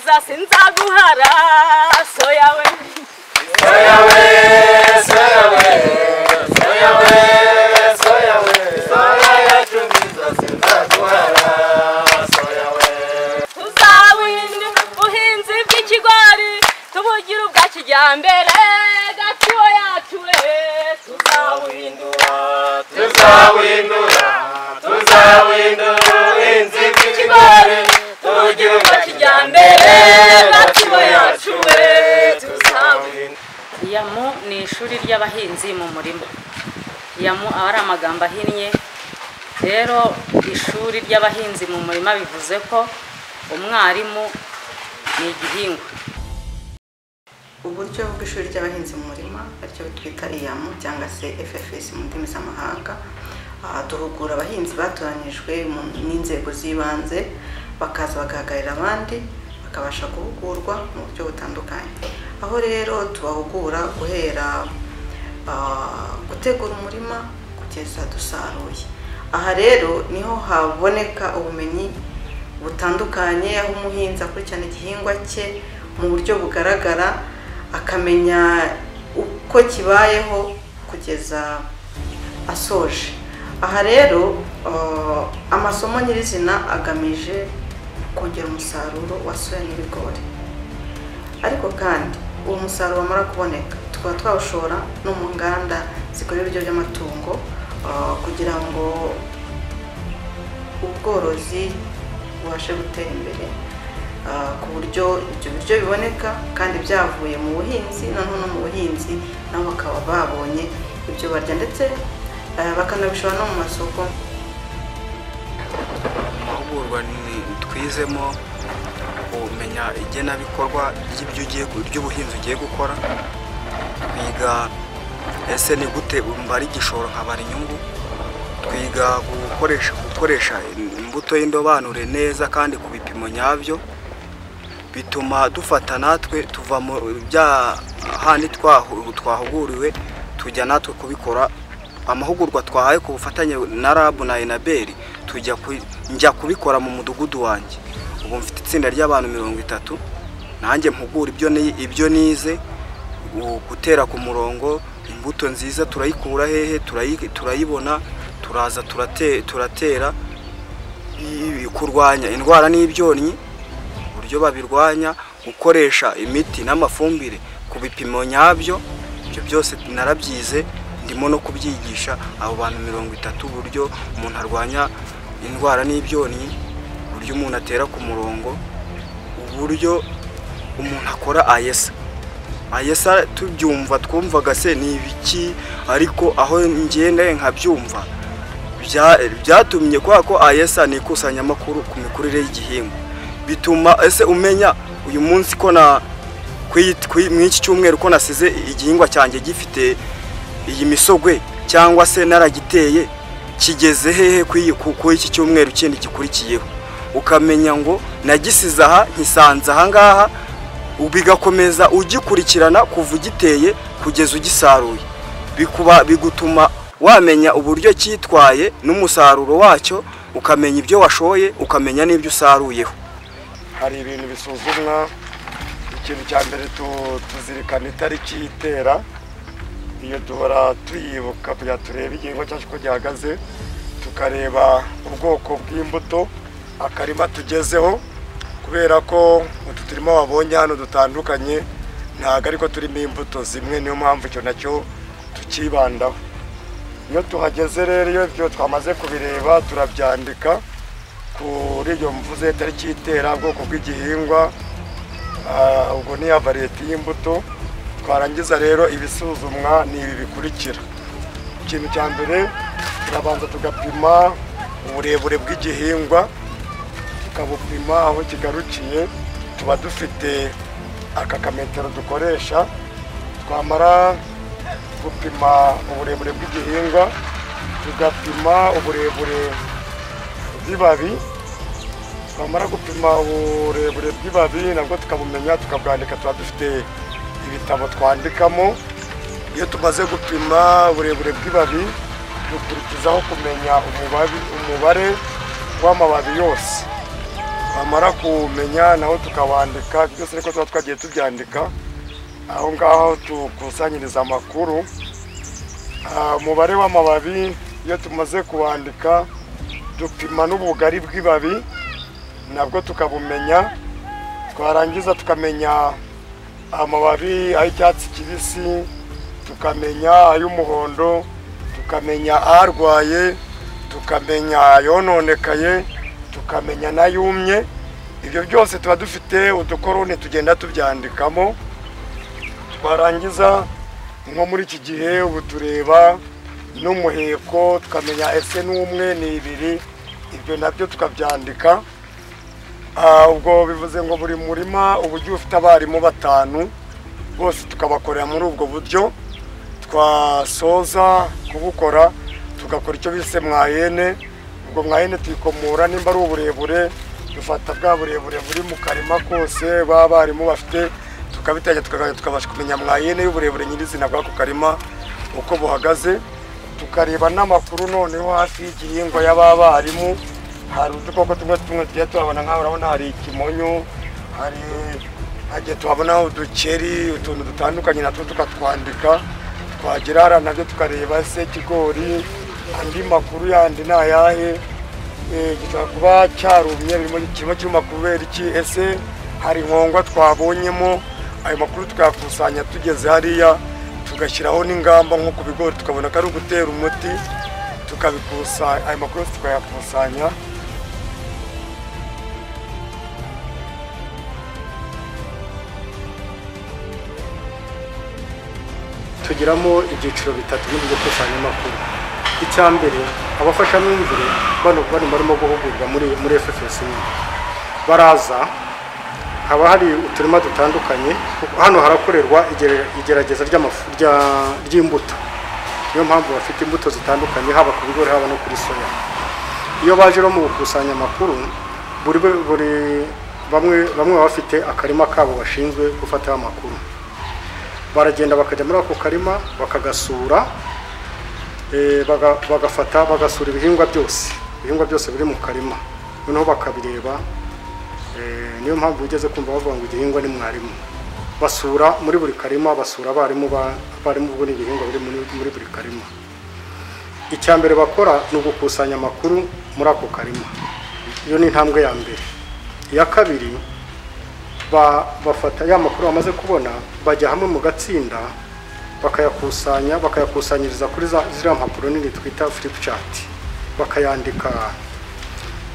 nziza sinzaguhara soya we soya we soya we soya we soya we soya yacu nziza sinzaguhara soya we. Tuzawinda ubuhinzi bw'ikigori tubugira ubwa kijyambere Gatsibo yacu we. Tuzawindura tuzawindura tuzawindura ubuhinzi bw'ikigori tubugira ubwa kijyambere Gatsibo yacu we. Tuzawindura. IAMU ni ishuri ry'abahinzi mu murima. IAMU aba ari amagambo ahinnye. Rero ishuri ry'abahinzi mu murima bivuze ko umwarimu ni igihingwa. Uburyo bw'ishuri ry'abahinzi mu murima aricyo twita IAMU cyangwa se FFS mu ndimi z'amahanga, duhugura abahinzi batoranyijwe n'inzego z'ibanze bakaza bagahagararira abandi bakabasha guhugurwa mu buryo butandukanye. Aho rero tubahugura guhera gutegura umurima kugeza dusaruye. Aha rero niho haboneka ubumenyi butandukanye, aho umuhinzi akurikirana igihingwa cye mu buryo bugaragara, akamenya uko kibayeho kugeza asoje. Aha rero amasomo nyirizina agamije kongera umusaruro wa soya n'ibigori, ariko kandi uwo musaruro wamara kuboneka tukaba twawushora no mu nganda zikora ibiryo by'amatungo kugira ngo ubworozi bubashe gutera imbere ku buryo ibyo biryo biboneka kandi byavuye mu buhinzi, noneho no mu buhinzi nabo bakaba babonye ibyo barya ndetse bakanabishora no mu masoko. Amahugurwa twizemo kumenya igenabikorwa ry'ubuhinzi ugiye gukora, twiga ese ni gute mbara igishoro nkabara inyungu, twiga gukoresha imbuto y'indobanure neza kandi ku bipimo nyabyo, bituma dufata natwe tuva mu bya handi twahuguriwe tujya natwe kubikora. Amahugurwa twahaye ku bufatanye na RAB na Enabel tujya njya kubikora mu mudugudu wanjye. Ubu mfite itsinda ry'abantu 30 nanjye mpugura ibyo nize, gutera ku murongo, imbuto nziza turayikura hehe, turayibona, turaza turatera, kurwanya indwara n'ibyonnyi, uburyo babirwanya, gukoresha imiti n'amafumbire ku bipimo nyabyo, ibyo byose narabyize, ndimo no kubyigisha abo bantu 30 uburyo umuntu arwanya indwara n'ibyonnyi, uburyo umuntu atera ku murongo, uburyo umuntu akora ayesa. Ayesa tubyumva twumvaga se ni ibiki, ariko aho ngenda nkabyumva byatumye kwa ko ayesa ni ikusanyamakuru ku mikurire y'igihingwa, bituma ese umenya uyu munsi ko na mw'iki cyumweru ko nasize igihingwa cyanjye gifite iyi misogwe cyangwa se naragiteye kigeze hehe kuri iki cyumweru kindi gikurikiyeho, ukamenya ngo nagisize aha nkisanze aha ngaha, bigakomeza ugikurikirana kuva ugiteye kugeza ugisaruye, bigutuma wamenya uburyo cyitwaye n'umusaruro wacyo, ukamenya ibyo washoye, ukamenya n'ibyo usaruyeho. Hari ibintu bisuzumwa. Ikintu cya mbere tuzirikana itariki y'itera, iyo duhora tuyibuka kugira turebe igihingwa cyacu uko gihagaze, tukareba ubwoko bw'imbuto, akarima tugezeho, kubera ko utu turima wabonye hano dutandukanye ntabwo ariko turimo imbuto zimwe, niyo mpamvu icyo nacyo tukibandaho. Iyo tuhageze rero, iyo ibyo twamaze kubireba turabyandika kuri iyo mvuze itariki y'itera, ubwoko bw'igihingwa, ubwo ni ya variyeti y'imbuto. Twarangiza rero ibisuzumwa ni ibi bikurikira. Ikintu cya mbere turabanza tugapima uburebure bw'igihingwa, tukabupima aho kigarukiye, tuba dufite aka kametero dukoresha. Twamara gupima uburebure bw'igihingwa, tugapima uburebure bw'ibabi, twamara gupima uburebure bw'ibabi nabwo tukabumenya tukabwandika, tuba dufite ibitabo twandikamo. Iyo tumaze gupima uburebure bw'ibabi dukurikizaho kumenya umubare w'amababi yose. Twamara kumenya naho tukawandika byose, ariko tuba twagiye tubyandika aho ngaho tukusanyiriza amakuru. Umubare w'amababi iyo tumaze kuwandika dupima n'ubugari bw'ibabi nabwo tukabumenya. Twarangiza tukamenya amababi ay'icyatsi kibisi, tukamenya ay'umuhondo, tukamenya arwaye, tukamenya ayononekaye, tukamenya n'ayumye. Ibyo byose tuba dufite udukorone tugenda tubyandikamo. Twarangiza nko muri iki gihe ubu tureba n'umuheko, tukamenya ese n'umwe ni ibiri, ibyo nabyo tukabyandika. Ubwo bivuze ngo buri murima uba ugiye ufite abarimu 5 bose tukabakorera muri ubwo buryo. Twasoza kubukora tugakora icyo bise mwayene. Ubwo mwayene tuyikomora nimba ari uburebure, dufata bwa burebure buri mu karima kose b'abarimu bafite, tukabitanya tukabasha kumenya mwayene y'uburebure nyirizina bw'ako karima uko buhagaze. Tukareba n'amakuru noneho hafi y'igihingwa y'abarimu. Hari udukoko tumwe tumwe tugiye tuhabona, nk'aho urabona hari ikimonyo, hari hagiye tuhabona udukeri, utuntu dutandukanye natwo tukatwandika. Twagera hariya nabyo tukareba ese ikigori andi makuru yandi ni ayahe, gishobora kuba cyarumye, kirimo kiruma kubera iki, ese hari inkongwa twabonyemo. Ayo makuru tukayakusanya tugeze hariya tugashyiraho n'ingamba nko ku bigori tukabona ko ari ugutera umuti, tukabikusanya ayo makuru tukayakusanya. Tugiramo ibyiciro bitatu muri byo gukusanya amakuru. Icya mbere, abafashamyumvire bano barimo guhugurwa muri FFS baraza, haba hari uturima dutandukanye. Hano harakorerwa igerageza ry'imbuto, niyo mpamvu bafite imbuto zitandukanye haba ku bigori haba no kuri soya. Iyo baje mu gukusanya amakuru, buri bamwe bafite akarima kabo bashinzwe gufata amakuru, baragenda bakajya muri ako karima bakagasura, bagafata bagasura ibihingwa byose biri mu karima, noneho bakabireba. Niyo mpamvu ugeze kumva bavuga ngo igihingwa ni mwarimu. Basura muri buri karima, basura abarimu ubwo n'ibihingwa biri muri buri karima. Icya mbere bakora ni ugukusanya amakuru muri ako karima, iyo ni intambwe ya mbere. Iya kabiri, bafata ya makuru bamaze kubona, bajya hamwe mu gatsinda bakayakusanya, bakayakusanyiriza kuri ziriya mpapuro nini twita flip chart, bakayandika.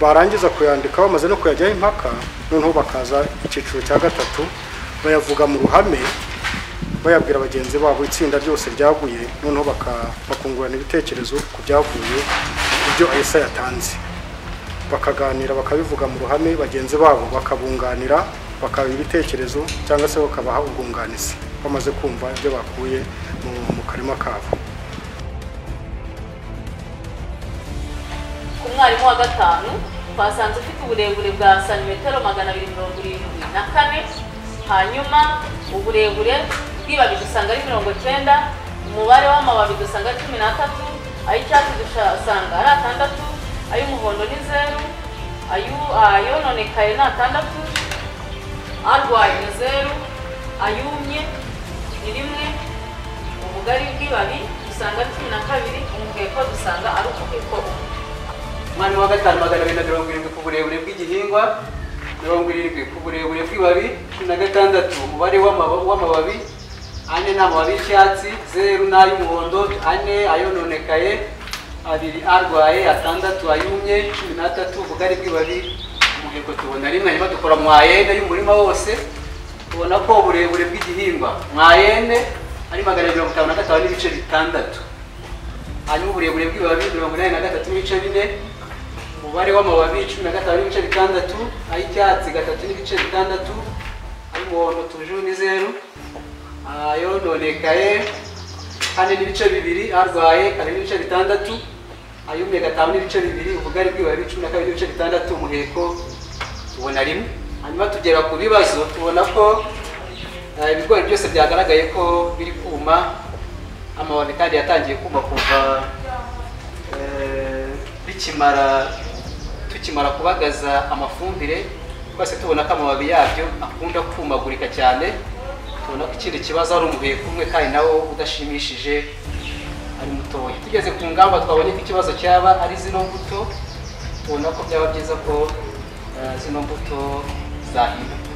Barangiza kuyandika bamaze no kuyajyaho impaka, noneho bakaza icyiciro cya gatatu bayavuga mu ruhame, bayabwira bagenzi babo itsinda ryose ryaguye, noneho bakungurana ibitekerezo ku byavuye ibyo Ayesa yatanze, bakaganira bakabivuga mu ruhame, bagenzi babo bakabunganira, bakabaha ibitekerezo cyangwa se bakabaha ubwunganizi bamaze kumva ibyo bakuye mu karima kabo. Ku mwarimu wa 5 twasanze ufite uburebure bwa santimetero 274, hanyuma uburebure bw'ibabi dusanga ari 90, umubare w'amababi dusanga ari 13, ay'icyatsi dusanga ari 6, ay'umuhondo ni 0, ayononekaye ni 6, arwaye ni 0, ayumye ni 1, ubugari bw'ibabi dusanga ari 12, umuheko dusanga ari umuheko umwe. Umwarimu wa 5 270 ku burebure bw'igihingwa, 70 ku burebure bw'ibabi, 16 umubare w'amababi, 4 n'amababi y'icyatsi, 0 n'ay'umuhondo, 4 ayononekaye, 2 arwaye, 6 ayumye, 13 ubugari bw'ibabi, umuheko tubona 1. Hanyuma dukora mwayene y'umurima wose, tubona ko uburebure bw'igihingwa mwayene ari 255.6, hanyuma uburebure bw'ibabi 83.4, umubare w'amababi 15.6, ay'icyatsi 3.6, ay'umuhondo tujuru ni 0, ayononekaye 4.2, arwaye 2.6, ayumye 5.2, ubugari bw'ibabi 12.6, umuheko tubona 1. Hanyuma tugera ku bibazo, tubona ko ibigori byose byagaragaye ko biri kuma, amababi kandi yatangiye kuma kuva tukimara kubagaza amafumbire. Twese tubona ko amababi yabyo akunda kumagurika cyane, tubona ko ikindi kibazo ari umuheko umwe kandi nawo udashimishije ari mutoya. Tugeze ku ngamba twabonye ko ikibazo cyaba ari zino mbuto, tubona ko byaba byiza ko zino mbuto zahinduka.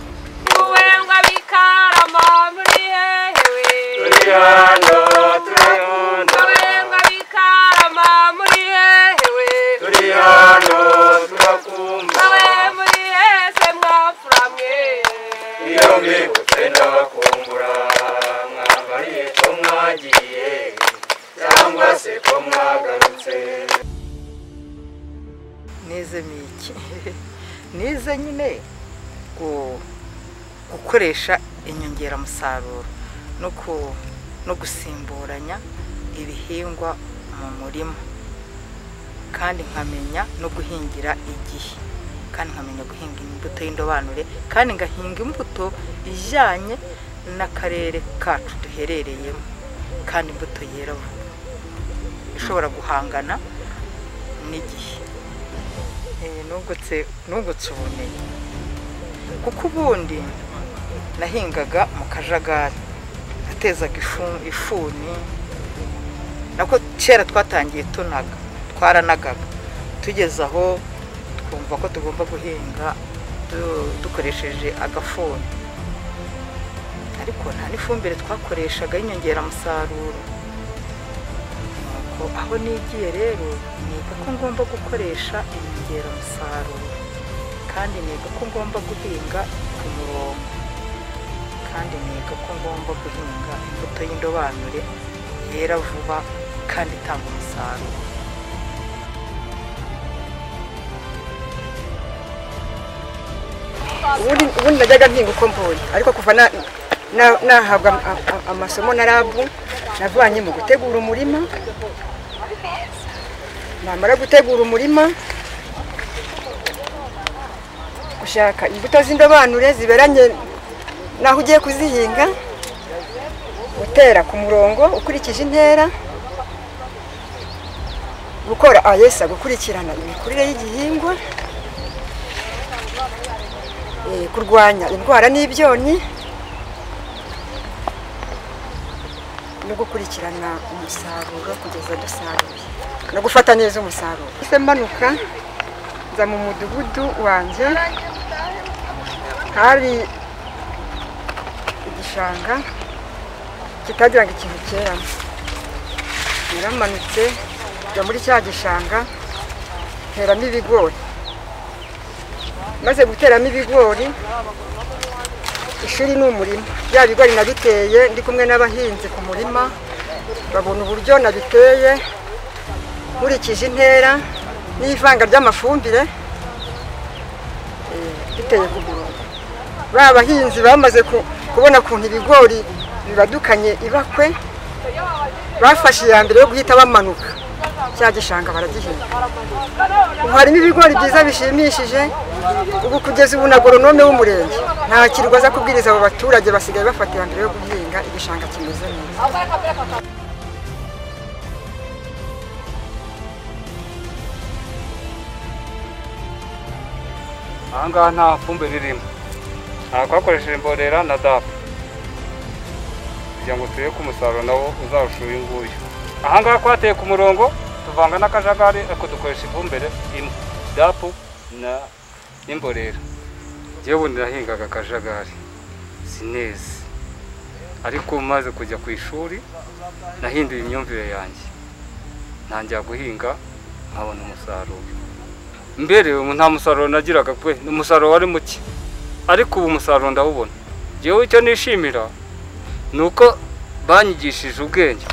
Uwenga bikarama muri hehewe Turi hano turakunda, Uwenga bikarama muri hehewe turi hano turakumva, Awe muri hese mwapfura mwe iyo mbibutse ndabakumbura, mwambariye ko mwagiye cyangwa se ko mwagarutse. Nize miki nize nyine gukoresha inyongeramusaruro no gusimburanya ibihingwa mu murima, kandi nkamenya no guhingira igihe, kandi nkamenya guhinga imbuto y'indobanure, kandi ngahinga imbuto ijyanye n'akarere kacu duherereyemo, kandi imbuto yera vuba ishobora guhangana n'igihe. Nungutse ubumenyi kuko ubundi nahingaga mu kajagari, natezaga ifuni, nako kera twatangiye tunaga, twaranagaga tugeze aho twumva ko tugomba guhinga dukoresheje agafuni, ariko nta n'ifumbire twakoreshaga y'inyongeramusaruro. Aho nigiye rero niga ko ngomba gukoresha inyongeramusaruro, kandi niga ko ngomba guhinga ku murongo, kandi niga ko ngomba guhinga imbuto y'indobanure yera vuba kandi itanga umusaruro. Ubundi najyaga mpinga uko mbonye, ariko kuva nahabwa amasomo na RAB, navanye mu gutegura umurima. Namara gutegura umurima, gushaka imbuto z'indobanure ziberanye naho ugiye kuzihinga, gutera ku murongo ukurikije intera, gukora ayesa, gukurikirana imikurire y'igihingwa, kurwanya indwara n'ibyonnyi, no gukurikirana umusaruro kugeza dusaruye, no gufata neza umusaruro. Ese manuka nza mu mudugudu wanjye, hari igishanga kitagiraga ikintu cyeramo. Naramanutse njya muri cya gishanga nteramo ibigori. Maze guteramo ibigori, ishuri ni umurima, bya bigori nabiteye ndi kumwe n'abahinzi ku murima, babona uburyo nabiteye nkurikije intera n'ivanga ry'amafumbire, biteye ku murongo. Ba bahinzi bamaze kubona ukuntu ibigori bibadukanye ibakwe, bafashe iya mbere yo guhita bamanuka cya gishanga baragihinga. Ubu harimo ibigori byiza bishimishije. Ubu kugeza ubu na agoronome w'umurenge nta kirwa aza kubwiriza abo baturage, basigaye bafata iya mbere yo guhinga, igishanga kimeze neza. Aha ngaha nta fumbire irimo, nta twakoresheje imborera na DAP kugira ngo turebe ko umusaruro nawo uzarusha uyu nguyu. Aha ngaha twateye ku murongo tuvanga n'akajagari, ariko dukoresha ifumbire imwe, DAP n'imborera. Njyewe ubundi nahingaga akajagari sineze, ariko maze kujya ku ishuri nahinduye imyumvire yanjye, ntangira guhinga nkabona umusaruro. Mbere nta musaruro nagiraga pe, umusaruro wari muke, ariko ubu umusaruro ndawubona. Njyewe icyo nishimira ni uko banyigishije ubwenge.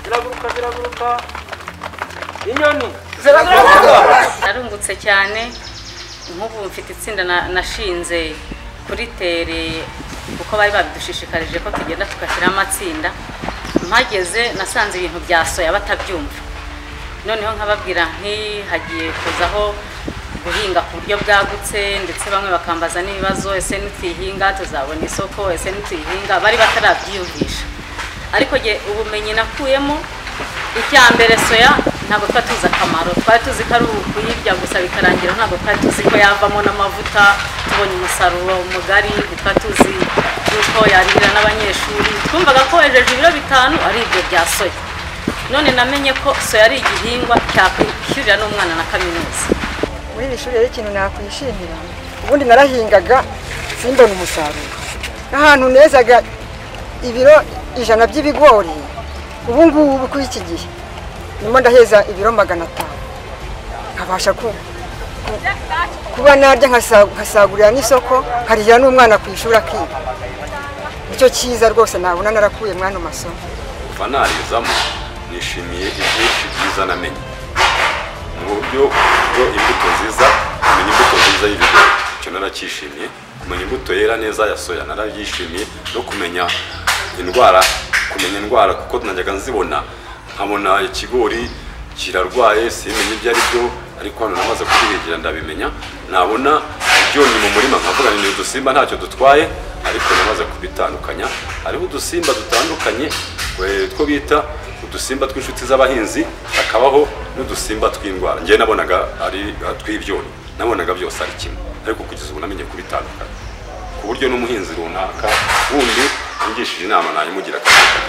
Ziraguruka, ziraguruka inyoni ziraguruka. Narungutse cyane, nk'ubu mfite itsinda nashinze kuri tere, kuko bari babidushishikarije ko tugenda tugashyira amatsinda. Mpageze nasanze ibintu bya soya batabyumva, noneho nkababwira nti hagiye kuzaho guhinga ku buryo bwagutse, ndetse bamwe bakambaza n'ibibazo, ese nituyihinga tuzabona isoko, ese nituyihinga, bari batarabyiyumvisha. Ariko jye ubumenyi nakuyemo, icya mbere soya ntabwo twari tuzi akamaro, twari tuzi ko ari ukuyirya gusa bikarangira, ntabwo twari tuzi ko yavamo n'amavuta, Tubonye umusaruro mugari, ntitwa tuzi yuko yarihira n'abanyeshuri. Twumvaga ko wejeje ibiro 5 ari ibyo bya soya. None namenye ko soya ari igihingwa cyakwishyurira n'umwana na kaminuza. Muri iri shuri rero ikintu nakwishimira, ubundi narahingaga simbona umusaruro. Ahantu nezaga ibiro 100 by'ibigori, ubu ngubu kuri iki gihe ndimo ndaheza ibiro 500, nkabasha kuba narya nkasagurira n'isoko, nkarihira n'umwana ku ishuri akiga. Nicyo cyiza rwose nabona narakuye mwana masomo. Kuva narizamo nishimiye ibyinshi byiza namenye mu buryo bwo imbuto nziza, kumenya imbuto nziza y'ibigori icyo naracyishimiye, kumenya imbuto yera neza ya soya narabyishimiye, no kumenya indwara kuko najyaga nzibona nkabona ikigori kirarwaye simenye ibyo ari byo, ariko hano namaze kubihigira ndabimenya. Nabona ibyonnyi mu murima nkavuga ni udusimba ntacyo dutwaye, ariko namaze kubitandukanya. Hariho udusimba dutandukanye two bita udusimba tw'inshuti z'abahinzi, hakabaho n'udusimba tw'indwara. Njye nabonaga ari tw'ibyonnyi, nabonaga byose ari kimwe, ariko kugeza ubu namenye kubitandukanya ku buryo n'umuhinzi runaka wundi angishije inama nayimugira akamaro.